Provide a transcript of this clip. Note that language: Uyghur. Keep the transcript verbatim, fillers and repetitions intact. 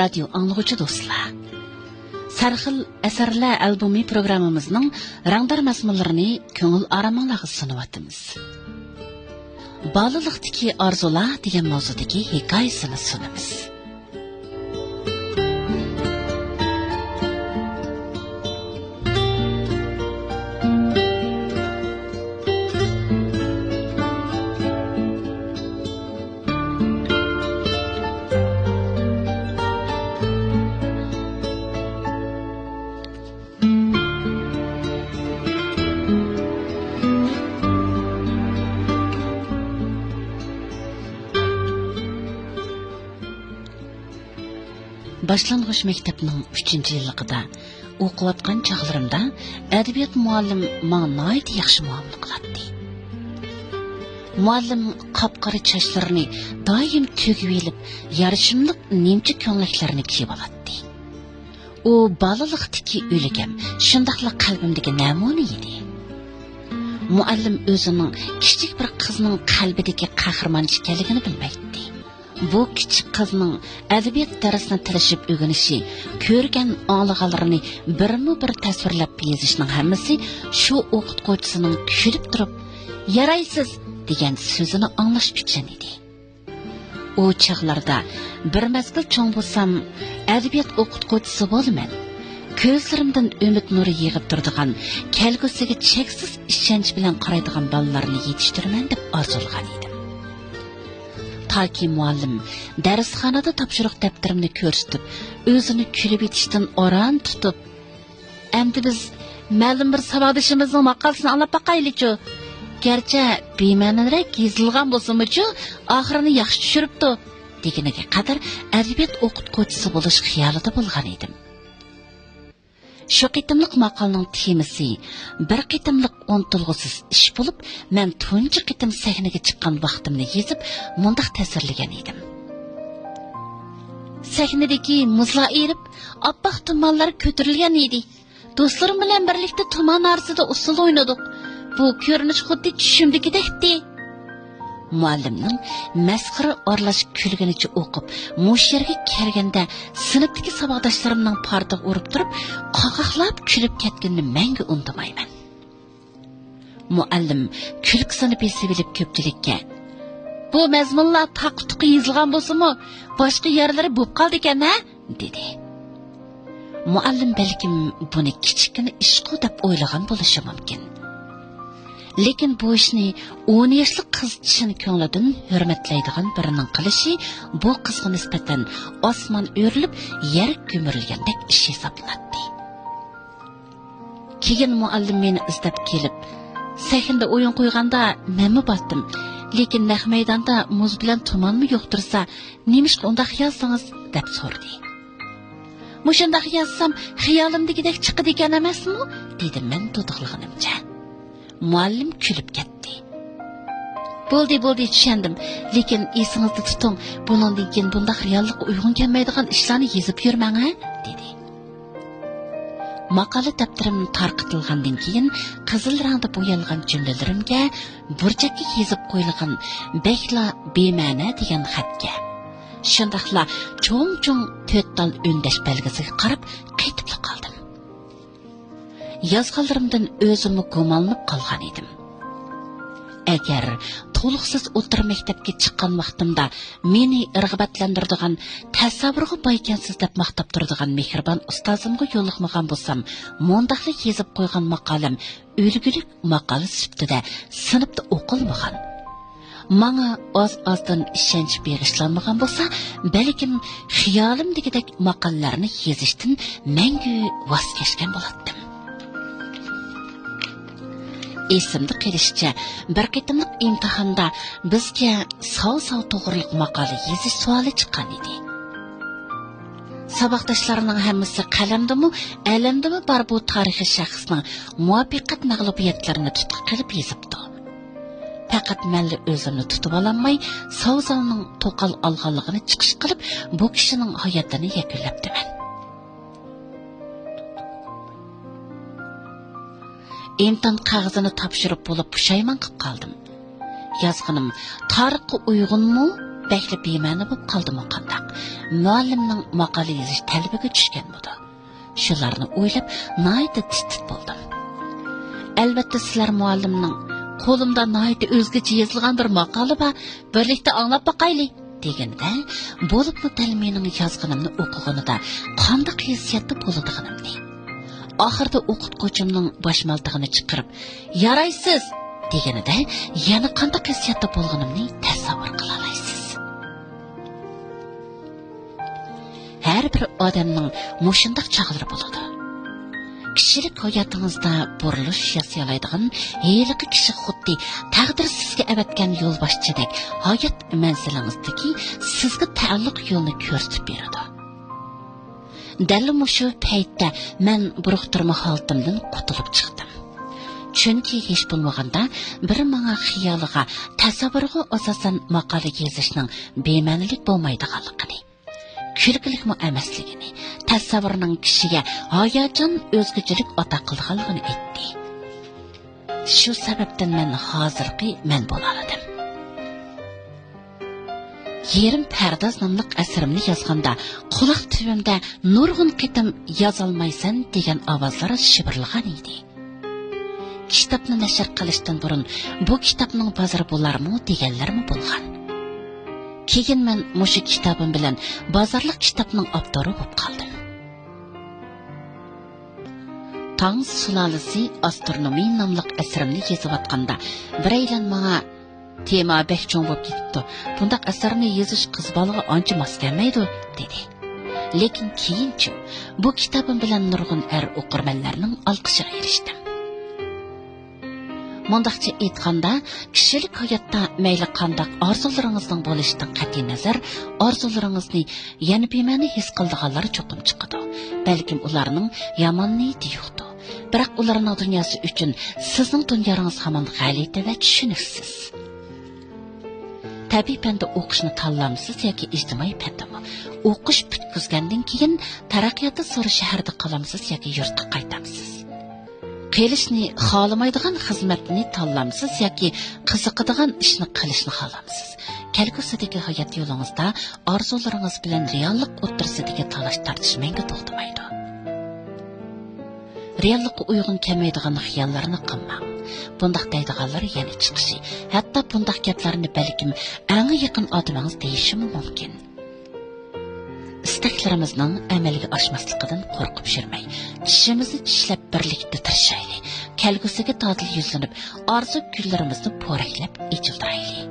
رادىيو ئاڭلىغۇچى دوستلار، سەرخىل ئەسەرلەر ئالبومى پروگراممىمىزنىڭ رەڭدار مەزمۇنلىرىنى كۆڭۈل ئارامىڭلارغا سۇنۇۋاتىمىز. بالىلىقتىكى ئارزۇلار دېگەن ماۋزۇدىكى ھېكايىسىنى سۇنىمىز. باشلانغۇچ مەكتەپنىڭ ئۈچىنچى يىللىقىدا ئوقۇۋاتقان چاغلىرىمدا ئەدەبىيات مۇئەللىم ماڭا ناھايىتى ياخشى مۇئامىلە قىلاتتى. مۇئەللىم قاپقارا چاچلىرىنى دائىم تۈگۈۋېلىپ، يارىشىملىق نېمىچە كۆڭلەكلەرنى كىيىۋالاتتى. ئۇ بالىلىقتىكى ئۆلگەم، شۇنداقلا قەلبىمدىكى نەمۇنە ئىدى. مۇئەللىم ئۆزىنىڭ كىچىك بىر قىزنىڭ قەلبىدىكى قەھرىمان ئىكەنلىكىنى بىلمەيتتى. بۇ كىچىك قىزنىڭ ئەدەبىيات دەرسىنى تىرىشىپ ئۆگىنىشى، كۆرگەن، ئاڭلىغانلىرىنى بىرمۇ بىر تەسۋىرلەپ يېزىشنىڭ ھەممىسى شۇ ئوقۇتقۇچىسىنىڭ كۈلۈپ تۇرۇپ، «يارايسىز» دېگەن سۆزىنى ئاڭلاش ئۈچۈن ئىدى. ئۇ چاغلاردا بىر مەزگىل چوڭ بولسام، ئەدەبىيات ئوقۇتقۇچىسى بولىمەن، كۆزلىرىمدىن ئۈمىد نۇرى يېغىپ تۇرىدىغان، كەلگۈسىگە چەكسىز ئىشەنچ بىلەن قارايدىغان بالىلارنى يېتىشتۈرىمەن دەپ ئارزۇلىغان ئىدىم. تاكى مۇئەللىم دەرسخانىدا تاپشۇرۇق دەپتىرىمنى كۆرسىتىپ، ئۆزىنى كۈلۈۋېتىشتىن ئاران تۇتۇپ، «ئەمدى بىز مەلۇم بىر ساۋاقدىشىمىزنىڭ ماقالىسىنى ئاڭلاپ باقايلىچۇ. گەرچە بىمەنىرەك يېزىلغان بولسىمۇچۇ، ئاخىرىنى ياخشى چۈشۈرۈپتۇ» دېگىنىگە قەدەر ئەدەبىيات ئوقۇتقۇچىسى بولۇش خىيالىدا بولغان ئىدىم. شۇ قېتىملىق ماقالىنىڭ تېمىسى بىر قېتىملىق ئۇنتۇلغۇسىز ئىش بولۇپ، مەن تۇنجى قېتىم سەھنىگە چىققان ۋاقتىمنى يېزىپ، مۇنداق تەسۋىرلىگەن ئىدىم: سەھنىدىكى مۇزلار ئېرىپ، ئاپئاق تۇمانلار كۆتۈرۈلگەن ئىدى. دوستلىرىم بىلەن بىرلىكتە تۇمان ئارىسىدا ئۇسسۇل ئوينىدۇق. بۇ كۆرۈنۈش خۇددى چۈشۈمدىكىدەكتى. مۇئەللىمنىڭ مەسخىرە ئارىلاش كۈلگىنىچە ئوقۇپ، مۇشۇ يەرگە كەلگەندە سىنىپتىكى ساۋاقداشلىرىمنىڭ پارتىغا ئۇرۇپ تۇرۇپ، قاقاقلاپ كۈلۈپ كەتكىنىنى مەڭگۈ ئۇنتۇمايمەن. مۇئەللىم كۈلكىسىنى بېسىۋېلىپ كۆپچىلىككە، «بۇ مەزمۇنلار تاققا-تۇققا يېزىلغان بولسىمۇ، باشقا يەرلىرى بوپ قالىدىكەن ھە؟» دېدى. مۇئەللىم بەلكىم بۇنى كىچىككىنە ئىشقۇ دەپ ئويلىغان بولۇشى مۇمكىن. لېكىن بۇ ئىشنى ئون ياشلىق قىز چىن كۆڭلىدىن ھۆرمەتلەيدىغان بىرىنىڭ قىلىشى بۇ قىزغا نىسبەتەن ئاسمان ئۆرۈلۈپ، يەر كۆمۈرۈلگەندەك ئىش ھېسابلىناتتى. كېيىن مۇئەللىم مېنى ئىزدەپ كېلىپ، «سەھنىدە ئويۇن قويغاندا مەنمۇ بارتتىم، لېكىن نەق مەيداندا مۇز بىلەن تۇمانمۇ يۇقتۇرسا، نېمىشقا ئۇنداق يازدىڭىز؟» دەپ سورىدى. «مۇشۇنداق يازسام، خىيالىمدىكىدەك چىقىدىكەن ئەمەسمۇ؟» دېدىم مەن دۇدۇقلىغىنىمچە. مۇئەللىم كۈلۈپ كەتتى. «بولدى، بولدى، چۈشەندىم. لېكىن ئېسىڭىزدە تۇتۇڭ، بۇنىڭدىن كېيىن بۇنداق رېئاللىققا ئۇيغۇن كەلمەيدىغان ئىشلارنى يېزىپ يۈرمەڭ ھە؟» دېدى. ماقالە دەپتىرىم تارقىتىلغاندىن كېيىن، قىزىل رەڭدە بويالغان جۈملىلىرىمگە، بۇرچەككە يېزىپ قويۇلغان بەكلا بىمەنە دېگەن خەتكە، شۇنداقلا چوڭ-چوڭ تۆت تال ئۈندەش بەلگىسىگە قاراپ قېتىپلا قالدىم. يازغانلىرىمدىن ئۆزۈممۇ گۇمانلىنىپ قالغان ئىدىم. ئەگەر تولۇقسىز ئوتتۇرا مەكتەپكە چىققان ۋاقتىمدا مېنى رىغبەتلەندۈرىدىغان، تەسەۋۋۇرغا بايكەنسىز دەپ ماختاپ تۇرىدىغان مېھرىبان ئۇستازىمغا يولۇقمىغان بولسام، مۇنداقلا يېزىپ قويغان ماقالەم ئۈلگىلىك ماقالە سۈپىتىدە سىنىپتا ئوقۇلمىغان، ماڭا ئاز-ئازدىن ئىشەنچ بېغىشلانمىغان بولسا، بەلكىم خىيالىمدىكىدەك ماقالىلەرنى يېزىشتىن مەڭگۈ ۋاز كەچكەن بولاتتىم. ئېسىمدە قېلىشىچە، بىر قېتىملىق ئىمتىھاندا بىزگە ساۋ-ساۋ توغرىلىق ماقالە يېزىش سوئالى چىققان ئىدى. ساۋاقداشلارنىڭ ھەممىسى قەلەمدىمۇ، ئەلەمدىمۇ بار بۇ تارىخىي شەخسنىڭ مۇۋەپپەقىيەت مەغلۇبىيەتلىرىنى تۇتقا قىلىپ يېزىپتۇ. پەقەت مەنلا ئۆزۈمنى تۇتۇۋالالماي، ساۋزاۋنىڭ توقال ئالغانلىقىنى چىقىش قىلىپ، بۇ كىشىنىڭ ھاياتىنى يەكۈنلەپتىمەن. ئىمتىھان قەغىزىنى تاپشۇرۇپ بولۇپ پۇشايمان قىلىپ قالدىم. يازغىنىم تارىخقا ئۇيغۇنمۇ، بەكلا بىمەنە بولۇپ قالدىمۇ قانداق؟ مۇئەللىمنىڭ ماقالە يېزىش تەلىپىگە چۈشكەنمىدۇ؟ شۇلارنى ئويلاپ، ناھايىتى تىت-تىت بولدۇم. ئەلۋەتتە، سىلەر مۇئەللىمنىڭ «قولۇمدا ناھايىتى ئۆزگىچە يېزىلغان بىر ماقالە بار، بىرلىكتە ئاڭلاپ باقايلى» دېگىنىدە، بولۇپمۇ دەل مېنىڭ يازغىنىمنى ئوقۇغىنىدا قانداق ھېسسىياتتا بولىدىغىنىمنى، ئاخىرىدا ئوقۇتقۇچىمنىڭ باش مالتىقىنى چىقىرىپ، «يارايسىز!» دېگىنىدە يەنە قانداق ھېسسىياتتا بولغىنىمنى تەسەۋۋۇر قىلالايسىز. ھەر بىر ئادەمنىڭ مۇشۇنداق چاغلىرى بولىدۇ. كىشىلىك ھاياتىڭىزدا بۇرۇلۇش ياسىيالايدىغان ھېلىقى كىشى خۇددى تەقدىر سىزگە ئەۋەتكەن يولباشچىدەك ھايات مەنزىلىڭىزدىكى سىزگە تەئەللۇق يولنى كۆرسىتىپ بېرىدۇ. دەل مۇشۇ پەيتتە مەن بۇرۇقتۇرما ھالىتىمدىن قۇتۇلۇپ چىقتىم. چۈنكى ھېچ بولمىغاندا بىر ماڭا خىيالىغا، تەسەۋۋۇرغا ئاساسەن ماقالە يېزىشنىڭ بىمەنىلىك بولمايدىغانلىقىنى، كۈلكىلىكمۇ ئەمەسلىكىنى، تەسەۋۋۇرنىڭ كىشىگە ھاياجان، ئۆزگىچىلىك ئاتا قىلىدىغانلىقىنى ئېيتتى. شۇ سەۋەبتىن مەن ھازىرقى مەن بولالىدىم. يېرىم پەرداز ناملىق ئەسىرىمنى يازغاندا، قۇلاق تۈۋىمدە نۇرغۇن قېتىم «يازالمايسەن» دېگەن ئاۋازلار شىۋىرلىغان ئىدى. كىتابنى نەشر قىلىشتىن بۇرۇن «بۇ كىتابنىڭ بازىرى بولارمۇ؟» دېگەنلەرمۇ بولغان. كېيىن مەن مۇشۇ كىتابىم بىلەن بازارلىق كىتابنىڭ ئاپتورى بولۇپ قالدىم. «تاڭ سۇلالىسى ئاسترونومى» ناملىق ئەسىرىمنى يېزىۋاتقاندا، بىرەيلەن ماڭا «تېما بەك چوڭ بولۇپ كېتىپتۇ، بۇنداق ئەسەرنى يېزىش قىز بالىغا ئانچە ماس كەلمەيدۇ» دېدى. لېكىن كېيىنچۇ، بۇ كىتابىم بىلەن نۇرغۇن ئەر ئوقۇرمەنلەرنىڭ ئالقىشىغا ئېرىشتىم. مۇنداقچە ئېيتقاندا، كىشىلىك ھاياتتا مەيلى قانداق ئارزۇلىرىڭىزنىڭ بولۇشىدىن قەتئىينەزەر، ئارزۇلىرىڭىزنى يەنە بىمەنە ھېس قىلىدىغانلار چوقۇم چىقىدۇ. بەلكىم ئۇلارنىڭ يامان نىيىتى يوقتۇ. بىراق ئۇلارنىڭ دۇنياسى ئۈچۈن سىزنىڭ دۇنياڭىز ھامان غەلىتە ۋە چۈشىنىكسىز. تەبىئىي پەندە ئوقۇشنى تاللامسىز ياكى ئىجتىمائىي پەندىمۇ؟ ئوقۇش پۈتكۈزگەندىن كېيىن تەرەققىياتتا سورۇ شەھەردە قالامسىز ياكى يۇرتقا قايتامسىز؟ قىلىشنى خالىمايدىغان خىزمەتنى تاللامسىز ياكى قىزىقىدىغان ئىشنى قىلىشنى خالامسىز؟ كەلگۈسىدىكى ھايات يولىڭىزدا ئارزۇلىرىڭىز بىلەن رېئاللىق ئوتتۇرىسىدىكى تالاش-تارتىش مەڭگۈ توختىمايدۇ. رېئاللىققا ئۇيغۇن كەلمەيدىغان خىياللارنى قىلماڭ. بۇنداق دەيدىغانلار يەنە چىقىشى، ھەتتا بۇنداق گەپلەرنى بەلكىم ئەڭ يېقىن ئادىمىڭىز دېيىشىمۇ مۇمكىن. ئىستەكلىرىمىزنىڭ ئەمەلگە ئاشماسلىقىدىن قورقۇپ يۈرمەي، چىشىمىزنى چىشلەپ بىرلىكتە تىرىشايلى. كەلگۈسىگە دادىل يۈزلىنىپ، ئارزۇ گۈللىرىمىزنى پورەكلەپ ئېچىلدۇرايلى.